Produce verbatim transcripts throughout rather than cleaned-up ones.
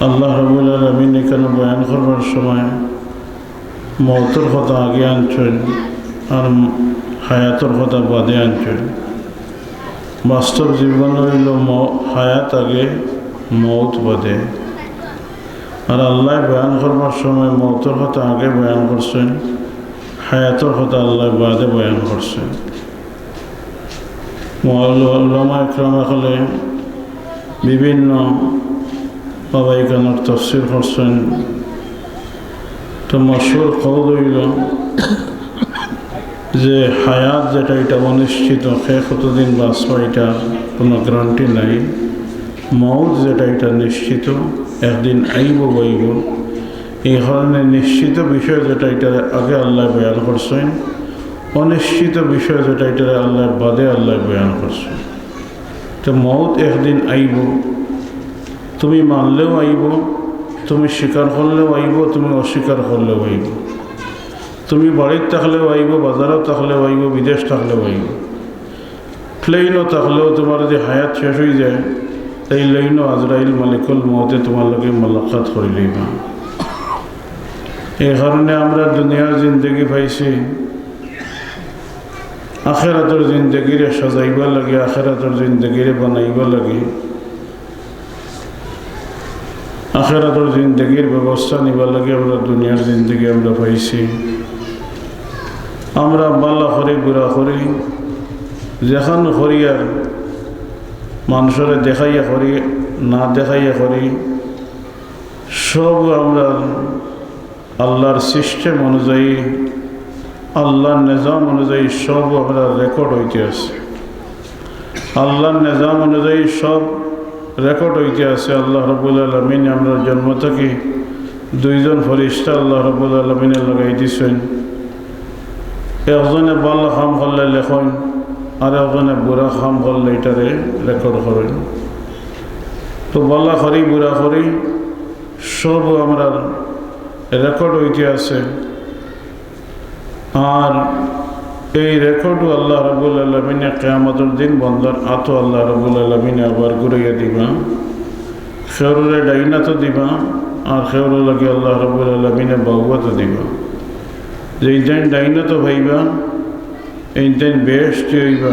আল্লাহ রাব্বুল আলামিন ইখানো বয়ান করবার সময় মউতর কথা আগে আনছইন আর হায়াতর কথা বাদে আনছইন। বাস্তব জীবন অইলো ম-, হায়াত আগে, মউত বাদে। আর আল্লায় বয়ান করবার সময় মউতর কথা আগে বয়ান করছইন, হায়াতর কথা আল্লায় বাদে বয়ান করছইন। উলামা একরাম অকলে বিভিন্ন বাবা ইখানোর তফসির করছইন। তো মশহুর কওল অইলো যে হায়াত যেটা, ইটা অনিশ্চিত, কে কতদিন বাঁচবা, ইটার কুনু গ্যারান্টি নাই। মউত যেটা, ইটা নিশ্চিত, একদিন আইবো বইবো। এই কারণে নিশ্চিত বিষয় যেটা, ইটারে আগে আল্লায় বয়ান করছইন, অনিশ্চিত বিষয় যেটা, ইটারে আল্লায় বাদে আল্লায় বয়ান করছইন। তো মউত একদিন আইবো, তুমি মানলেও আইবো, তুমি স্বীকার করলেও আইবো, তুমি অস্বীকার করলেও আইবো। তুমি বাড়িত থাকলেও আইবো, বাজারো থাকলেও আইবো, বিদেশ থাকলেও আইবো। প্লেইনো থাকলেও তুমার যদি হায়াত শেষ অইযায়, তাইলে ইনো আজরাইল মালিকুল মউতে তুমার লগে মুলাকাত করিলিবা। এই কারণে আমরা দুনিয়ার জিন্দেগি পাইছি, আখেরাতর জিন্দেগিরে সাজাইবার লাগি, আখেরাতর জিন্দেগিরে বানাইবার লাগি, আখেরাতর জিন্দেগির ব্যবস্থা নিবার লাগি আমরা দুনিয়ার জিন্দেগি আমরা পাইছি। আমরা ভালা করি, বুরা করি, যেখান করি আর মানষরে দেখাইয়া করি, না দেখাইয়া করি, সব আমরা আল্লাহর সিস্টেম অনুযায়ী, আল্লাহর নিজাম অনুযায়ী সব আমরা রেকর্ড অইতে আছে। আল্লাহর নিজাম অনুযায়ী সব রেকর্ড অইতে আছে। আল্লাহ রাব্বুল আলামিন আমরার জন্ম থাকি দুইজন ফিরিস্তা আল্লাহ রাব্বুল আলামিনে লাগাই দিছইন। একজনে ভালা কাম করলে লেখইন, আর একজনে বুরা কাম করলে ইটারে রেকর্ড করইন। তো ভালা করি, বুরা করি, সব আমরার রেকর্ড অইতে আছে। আর এই রেকর্ডও আল্লাহ রাব্বুল আলামিনে কিয়ামতর দিন বন্দার আতো আল্লাহ রাব্বুল আলামিনে আবার ঘুরাইয়া দিবা। কেউররে ডাইনাতো দিবা, আর কেউরর লাগি আল্লাহ রাব্বুল আলামিনে বাউয়াতো দিবা। যেইন তাইন ডাইনাতো পাইবা, এইন তাইন বেহেশতি অইবা,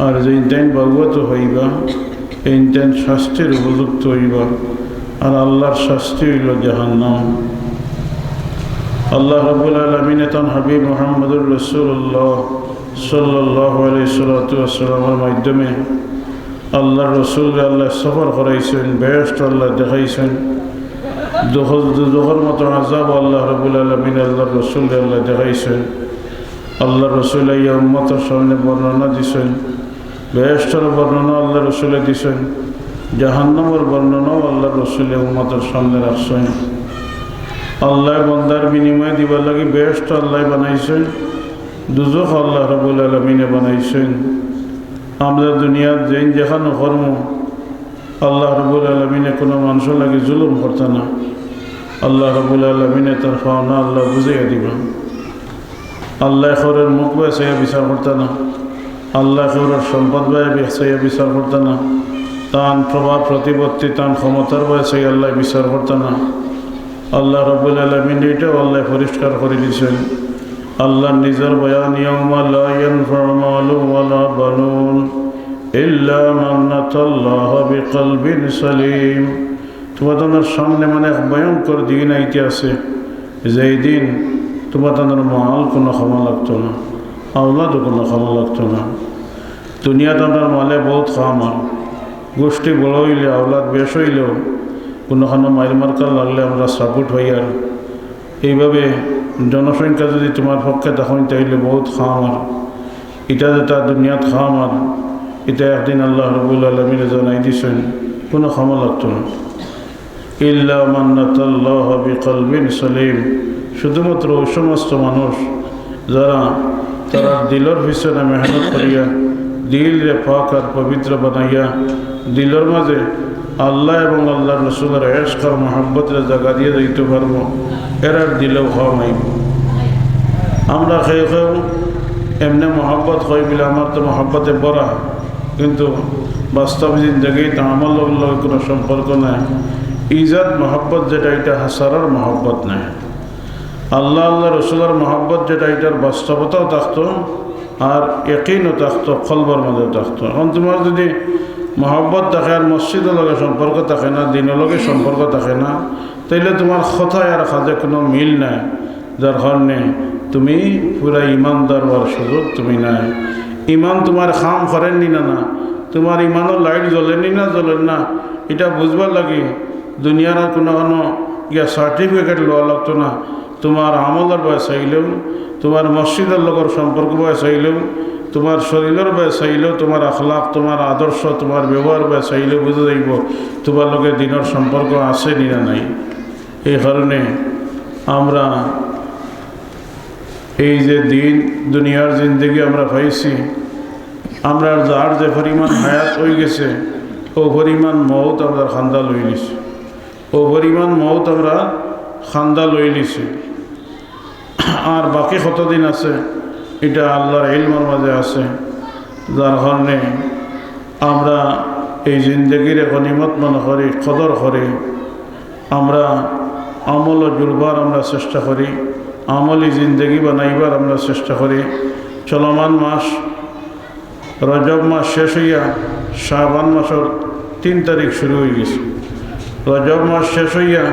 আর যেইন তাইন বাউয়াতো পাইবা, এইন তাইন শাস্তির উপযুক্ত অইবা। আর আল্লাহর শাস্তি অইলো জাহান্নাম। আল্লাহ রাব্বুল আলামিনে তান হাবিব মুহাম্মদুর রাসূলুল্লাহ সাল্লাল্লাহু আলাইহি সাল্লাতু ওয়াসসালামের মাধ্যমে আল্লাহর রসুলরে আল্লায় সফর করাইছইন, বেহেশত আল্লায় দেখাইছইন, দুজখ-, দুজখর মতো আযাব আল্লাহ রাব্বুল আলামিন আল্লাহর রসুলরে আল্লায় দেখাইছইন। আল্লাহর রসুল আইয়া উম্মতর সামনে বর্ণনা দিছইন, বেহেশতর বর্ণনা আল্লাহর রসুলে দিছইন, জাহান্নামর বর্ণনাও আল্লাহর রসুলে উম্মতর সামনে রাখছইন। আল্লায় বন্দার বিনিময়ে দিবার লাগি বেহেশত আল্লায় বানাইছইন, দুজখ আল্লাহ রাব্বুল আলামিনে বানাইছইন। আমরা দুনিয়াত যেইন যেখানো কর্ম, আল্লাহ রাব্বুল আলামিনে কুনু মানষর লাগি জুলুম করতা না। আল্লাহ রাব্বুল আলামিনে তার পাওনা আল্লায় বুঝাইয়া দিবা। আল্লায় কেউরর মুখ বায় চাইয়া বিচার করতা না। আল্লায় কেউরর সম্পদ বায় বি-, চাইয়া বিচার করতা না। তান প্রভাব প্রতিপত্তি, তান ক্ষমতার বায় চাইয়া আল্লায় বিচার করতা না। আল্লাহ রাব্বুল আলামিন ইটাও আল্লায় পরিষ্কার করি দিছইন। আল্লাহর নিজর বয়ান, ইয়াউমা লা ইয়ানফাউ মালুন ওয়ালা বানুন ইল্লা মান আতাল্লাহা বিকালবিন সালিম। তুমাতানর সামনে মানে এক ভয়ঙ্কর দিন আইতে আছে, যেই দিন তুমাতানর মাল কুনু কামো লাগতো না, আওলাদও কুনু কামো লাগতো না। দুনিয়াত আমরার মালে বউত কাম আর, গোষ্ঠী বড় অইলে, আওলাদ বেশ অইলেও, কুনুখানো মাইর মার্কা লাগলে আমরা সাপোর্ট পাইয়ার। এইভাবে জনসংখ্যা যদি তুমার পক্ষে থাকইন, তাইলে বউত কাম আর। ইটা যেটা দুনিয়াত কাম আর, ইটা একদিন আল্লাহ রাব্বুল আলামিনে জানাই দিছইন, কুনু কামো লাগতো না। ইল্লা মান আতাল্লাহা বিকালবিন সালিম, শুধুমাত্র ওই সমস্ত মানুষ যারা তারা দিলর পিছনে মেহনত করিয়া দিলরে পাক আর পবিত্র বানাইয়া দিলর মাঝে আল্লাহ এবং আল্লাহর রসুলর ইশক আর মহব্বতরে জাগা দিয়া যাইতো পারবো, এরার দিলেও কাম আইবো। আমরা কেউ কেউ এমনে মহব্বত কই বলে আমার তো মহব্বতে ভরা, কিন্তু বাস্তব জিন্দেগিত আমলর লগে কুনু সম্পর্ক নাই। ইজাত মহব্বত যেটা, এটা হাসারার মহব্বত নায়। আল্লাহ, আল্লাহ রসুলর মহব্বত যেটা, এটার বাস্তবতাও থাকতো, আর একিনও থাকতো, কলবর মাঝেও থাকতো। এখন তোমার যদি মহব্বত থাকে আর মসজিদর লগে সম্পর্ক থাকে না, দিনর লগে সম্পর্ক থাকে না, তাইলে তোমার কথায় আর কাজে কোনো মিল নাই। যার কারণে তুমি পুরা ইমানদার অওয়ার সুযোগ তুমি নাই। ইমান তোমার কাম করের নি না, না, তোমার ইমানর লাইট জ্বলের নি না, জ্বলের না, এটা বুঝবার লাগি দুনিয়ার আর কোনো কোনো গিয়া সার্টিফিকেট লওয়া লাগতো না। তোমার আমলর বায় চাইলেও, তোমার মসজিদর লগর সম্পর্ক বায় চাইলেও, তোমার শরীরর বায় চাইলেও, তোমার আখলাক, তোমার আদর্শ, তোমার ব্যবহার বায় চাইলেও বুঝা যাইবো তোমার লগে দিনর সম্পর্ক আছে নি না নাই। এই কারণে আমরা এই যে দিন, দুনিয়ার জিন্দেগি আমরা পাইছি, আমরার যার যে পরিমাণ হায়াত অইগেছে, অউ পরিমাণ মউত আমরার কান্দা লইলিছে, অউ পরিমাণ মউত আমরার কান্দা লইলিছে। আর বাকি কতদিন আছে, এটা আল্লাহর ইলমর মাঝে আছে। যার কারণে আমরা এই জিন্দেগিরে গনিমত মনে করি, কদর করি। আমরা আমলো জুড়বার আমরা চেষ্টা করি, আমলি জিন্দেগি বানাইবার আমরা চেষ্টা করি। চলমান মাস, রজব মাস শেষ অইয়া শাবান মাসর তিন তারিখ শুরু অইগেছে। রজব মাস শেষ অইয়া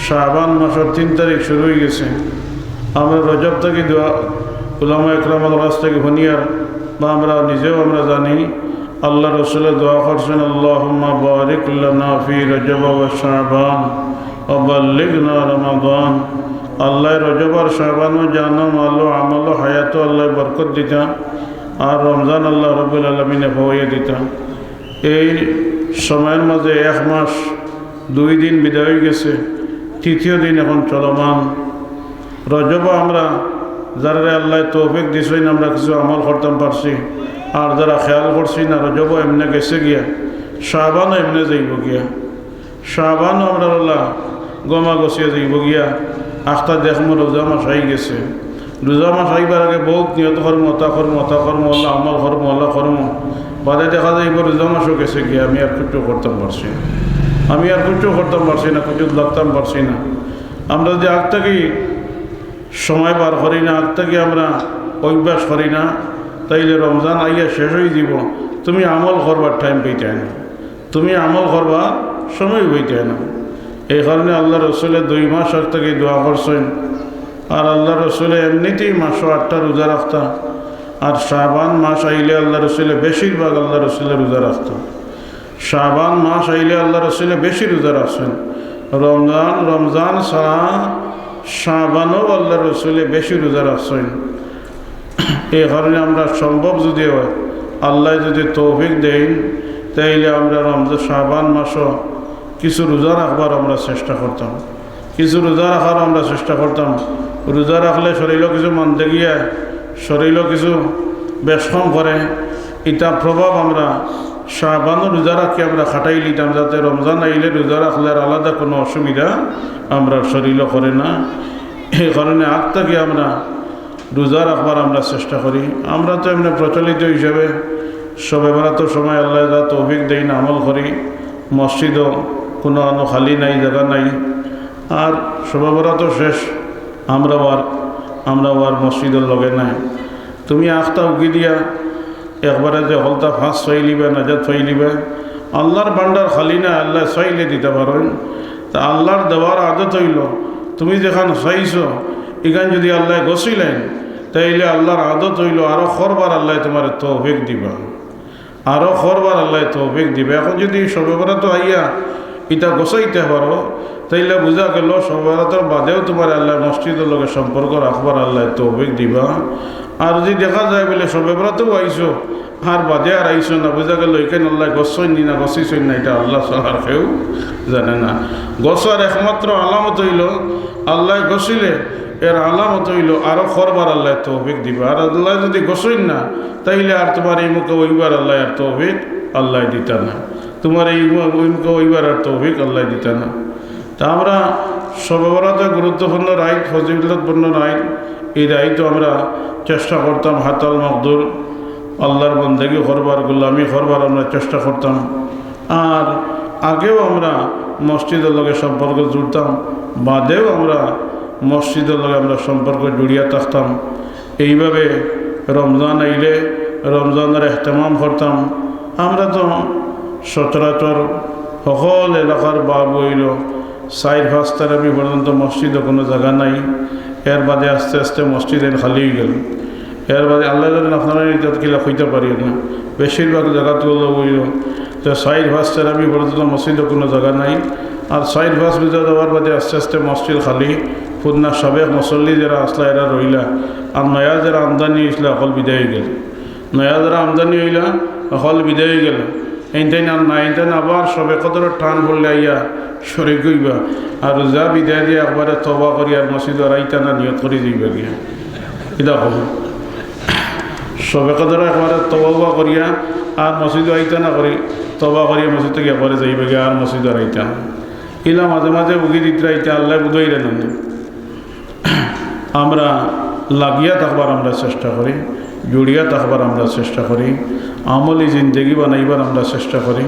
শাবান মাসর তিন তারিখ শুরু অইগেছে। আমরা রজব থাকি দোয়া, উলামা একরামর কাছ থাকি হুনিয়ার বা আমরা নিজেও আমরা জানি, আল্লাহ রসুলে দোয়া করছেন, "আল্লাহুম্মা বারিক লানা ফি রজব ওয়া শাবান ওয়া বাল্লিগনা রমাদান।" আল্লাহ রজব আর শাবানও জানো, মালো, আমলো, হায়াতো আল্লাহ বরকত দিতা, আর রমজান আল্লাহ রব্বুল আলামিনে পাওয়াইয়া দিতা। এই সময়র মাঝে এক মাস দুই দিন বিদায় অইগেছে, তৃতীয় দিন এখন চলমান। রজবও আমরা যারারে আল্লাহ তৌফিক দিছইন, আমরা কিছু আমল করতাম পারছি, আর যারা খেয়াল করছি না, রজবও এমনে গেছে গিয়া, শাবানও এমনে যাইবো গিয়া। শাবানও আমরার অলা গমা গছিয়া যাইবো গিয়া। আখতা দেখমু রোজা মাস আইগেছে, রোজা মাস আইবার আগে বউত নিয়ত করমু, অতা করমু, অতা করমু, অলা আমল করমু, অলা করমু। বাদে দেখা যাইবো রোজা মাসও গেছে গিয়া, আমি আর কিচ্ছু করতাম পারছি না, আমি আর কিচ্ছু করতাম পারছি না, কিচ্ছুত লাগতাম পারছি না। আমরা যদি আগ থাকি সময় বার করি না, আগ থাকি আমরা অভ্যাস করি না, তাইলে রমজান আইয়া শেষ অইযিবো, তুমি আমল করবার টাইম পাইতায় না, তুমি আমল করবার সময় পাইতায় না। এই কারণে আল্লাহ রসুলে দুই মাস আগ থাকি দোয়া করছইন। আর আল্লাহ রসুলে এমনিতেই মাসো আটটা রোজা রাখতা, আর শাবান মাস আইলে আল্লাহ রসুলে বেশিরভাগ আল্লাহ রসুলে রোজা রাখতা। শাবান মাস আইলে আল্লাহ রসুলে বেশি রোজা রাখছইন। রমজান, রমজান ছাড়া শাবানও আল্লাহ রসুলে বেশি রোজা রাখছইন। এই কারণে আমরা সম্ভব যদি হয়, আল্লাহ যদি তৌফিক দেইন, তাইলে আমরা রমজান, শাবান মাসও কিছু রোজা রাখবার আমরা চেষ্টা করতাম, কিছু রোজা রাখার আমরা চেষ্টা করতাম। রোজা রাখলে শরীরও কিছু মানতে গিয়া শরীরও কিছু বেশ কম করে, ইটা প্রভাব আমরা শাবানও রোজা রাখি আমরা খাটাই লিতাম, যাতে রমজান আইলে রোজা রাখলে আর আলাদা কোনো অসুবিধা আমরা শরীরও করে না। এই কারণে আগ থাকি আমরা রোজা রাখবার আমরা চেষ্টা করি। আমরা তো এমনি প্রচলিত হিসাবে শবে বরাতর সময় আল্লাহ যা তৌফিক দেইন আমল করি, মসজিদও কোনো আনো খালি নাই, জাগা নাই। আর শবে বরাতও শেষ, আমরাও আর, আমরাও আর মসজিদর লগে নাই। তুমি আখতা উকি দিয়া একবারে যে হকলতা ফাঁস চাইলিবা, নাজাত পাইলিবা, আল্লাহর ভান্ডার খালি না, আল্লাহ চাইলে দিতা পারইন। তা আল্লাহর দেওয়ার আদত অইলো, তুমি যেখান চাইছো, ইখান যদি আল্লাহ গছিলাইন, তাইলে আল্লাহর আদত অইলো আরো করবার আল্লাহ তোমারে তৌফিক দিবা, আরো করবার আল্লাহ তৌফিক দিবা। এখন যদি শবে বরাতও আইয়া ইটা গছাইতে পারো, তাইলে বুঝা গেল শবে বরাতর বাদেও তোমার আল্লাহ মসজিদর লগে সম্পর্ক রাখবার আল্লাহ তৌফিক দিবা। আর যদি দেখা যায় বলে শবে বরাতও আইছো, আর বাদে আর আইছো না, বুঝা গেল ইখান আল্লাহ গছছইন নি না গছিছইন না, ইটা আল্লাহ ছাড়া আর কেউ জানে না। গছার একমাত্র আলামত অইলো আল্লাহ গছিলে, এর আলামত অইলো আরো করবার আল্লাহ তৌফিক দিবা। আর আল্লাহ যদি গছইন না, তাইলে আর তোমার ইমুখে অইবার আল্লাহ আর তৌফিক আল্লাহ দিতা না, তোমার ইমুখে অইবার আর তৌফিক আল্লাহ দিতা না। তা আমরা শবে বরাত গুরুত্বপূর্ণ রাইত, ফজিলতপূর্ণ রাইত, এই রাইতো আমরা চেষ্টা করতাম হাতাল মকদুর আল্লাহর বন্দেগি করবার, গোলামি করবার আমরা চেষ্টা করতাম। আর আগেও আমরা মসজিদর লগে সম্পর্ক জুড়তাম, বাদেও আমরা মসজিদর লগে আমরা সম্পর্ক জুড়িয়া থাকতাম। এইভাবে রমজান আইলে রমজানর এহতেমাম করতাম। আমরা তো সচরাচর হকল এলাকার বাবু অইলো, চাইর পাঁচ তারাবি পর্যন্ত মসজিদো কুনু জাগা নাই। এর বাদে আস্তে আস্তে মসজিদ এন খালি অইগেল। এর বাদে আল্লাহ জানে, আপনারা ইতা কিলা কইতা পারি না, বেশিরভাগ জাগাত অইলো যে চাইর পাঁচ তারাবি পর্যন্ত মসজিদো কুনু জাগা নাই। আর চাইর পাঁচ বাজা যাওয়ার বাদে আস্তে আস্তে মসজিদ খালি, পুরানা সাবেক মুসল্লি যেরা আছলা এরা রইলা, আর নয়া যেরা আমদানি অইছলা হকল বিদায় অইগেল। নয়া যেরা আমদানি অইলা হকল বিদায় অইগেলা। এইনতাইন আর নাই, এইনতাইন আবার শবে কদরর টান পড়লে আইয়া শরিক অইবা। আর রোজা বিদায় দিয়া একবারে তওবা করি আর মসজিদো আর আইতা না নিয়ত করি যাইবা গিয়া। ইতা কও। শবে কদরো একবারে তওবা করিয়া আর মসজিদো আইতা না করি, তওবা করিয়া মসজিদ থাকি একবারে যাইবা গিয়া আর মসজিদো আর আইতা না। ইলা মাঝে মাঝে উগি দিতরা, ইতা আল্লায় বুঝাইরা না। আমরা লাগিয়া থাকবার আমরা চেষ্টা করি, জুড়িয়া থাকবার আমরা চেষ্টা করি, আমলি জিন্দেগি বানাইবার আমরা চেষ্টা করি।